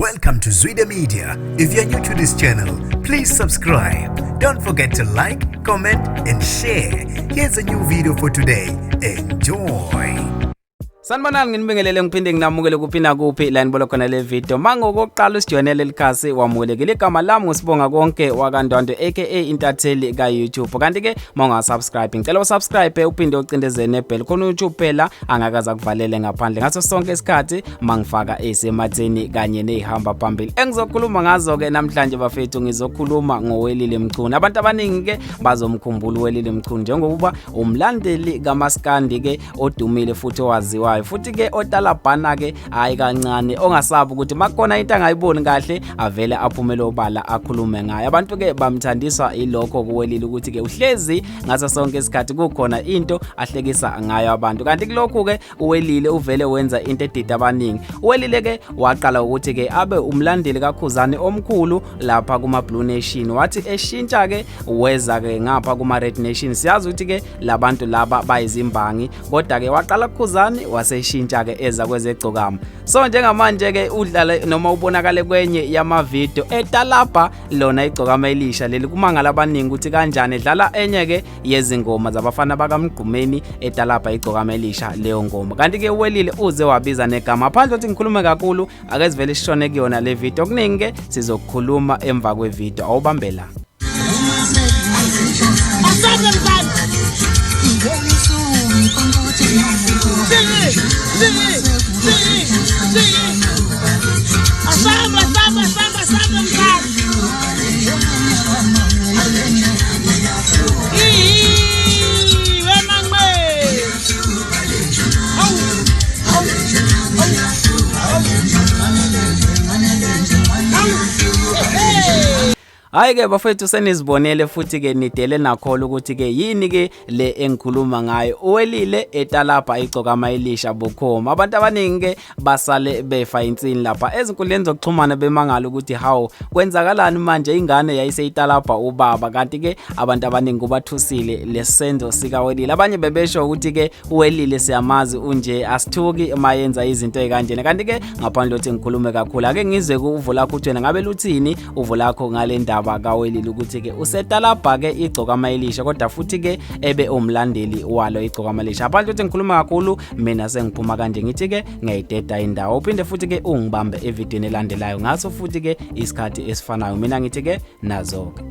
Welcome to Zwida Media. If you're new to this channel, please subscribe. Don't forget to like, comment, and share. Here's a new video for today. Enjoy. Sanibonani, nginibingelele, ngiphinde nginamukele kuphi nakuphi la nibola khona le video. Mangokokuqala usijoyinele likhasi, wamukelekile. Igama lami nguSibonga Konke wakaNdwandwe, aka intatheli ka YouTube. Kanti ke mawunga-subscribe, ngicela usubscribe uphinde ucindezele nebell khona uYouTube phela angakaze akuvalele ngaphandle ngaso sonke isikhathi mangifaka esematheni kanye nezihamba phambili. Engizokhuluma ngazo ke namhlanje, bafethu, ngizokhuluma ngoWelile Mchunu. Abantu abaningi ke bazomkhumbula uWelile Mchunu njengokuba umlandeli kaMaskandi ke odumile futhi owaziwayo, futhi ke otalabhana ke hayi kancane, ongasabi ukuthi makona into angayiboni kahle avele aphumele obala akhulume ngayo. Abantu ke bamthandiswa ilokho kuWelile, ukuthi ke uhlezi ngaso sonke isikhathi kukhona into ahlekisa ngayo abantu. Kanti kulokhu ke uWelile uvele wenza into edida abaningi. UWelile ke waqala ukuthi ke abe umlandeli kaKhuzani omkhulu lapha kuma Blue Nation, wathi eshintsha ke weza ke ngapha kuma Red Nation. Siyazi ukuthi ke labantu laba bayizimbangi, kodwa ke waqala kuKhuzani, waseshintsha ke eza kwezegcokama. So njengamanje ke udlala noma ubonakale kwenye yama video etalabha lona igcokama elisha leli. Kumangala abaningi ukuthi kanjani edlala enye ke yezingoma zabafana bakaMgqumeni, etalabha igcokama elisha leyo ngoma. Kanti ke uWelile uze wabiza negama. Phandle ukuthi ngikhulume kakhulu, ake sivele sishone kuyona le video. Okuningi ke sizokukhuluma emva kwevideo. Awubambela. Asambe mfana. Sigi, sigi, sigi, sigi. Asamba, asamba, asamba, asamba mfana. Ihi, wena nqe. Hawu, hawu, hawu, hawu. Hawu. Hey. Hayi ke bafethu, senizibonele futhi ke nidele nakhola ukuthi ke yini ke le engikhuluma ngayo. Uwelile etalabha igcokama elisha bukhoma. Abantu abaningi ke basale befa insini lapha ezinkundleni zokuxhumana, bemangala ukuthi hawu, kwenzakalani manje, ingane yayiseyitalabha ubaba. Kanti ke abantu abaningi kubathusile lesenzo sikaWelile. Abanye bebesho ukuthi ke uWelile siyamazi unje, asithuki mayenza izinto ezikanjena. Kanti ke ngaphandle ukuthi ngikhulume kakhulu, ake ngizwe kuuvo lakho ukuthi wena ngabe luthini uvo lakho ngale ndaba kaWelile, ukuthi ke usetalabha ke igcokama elisha kodwa futhi ke ebe umlandeli walo igcokama elisha. Ngaphandle ukuthi ngikhuluma kakhulu, mina sengiphuma kanje, ngithi ke ngiyayideda indawo. Uphinde futhi ke ungibambe evidweni elandelayo ngaso futhi ke isikhathi esifanayo. Mina ngithi ke nazo ke.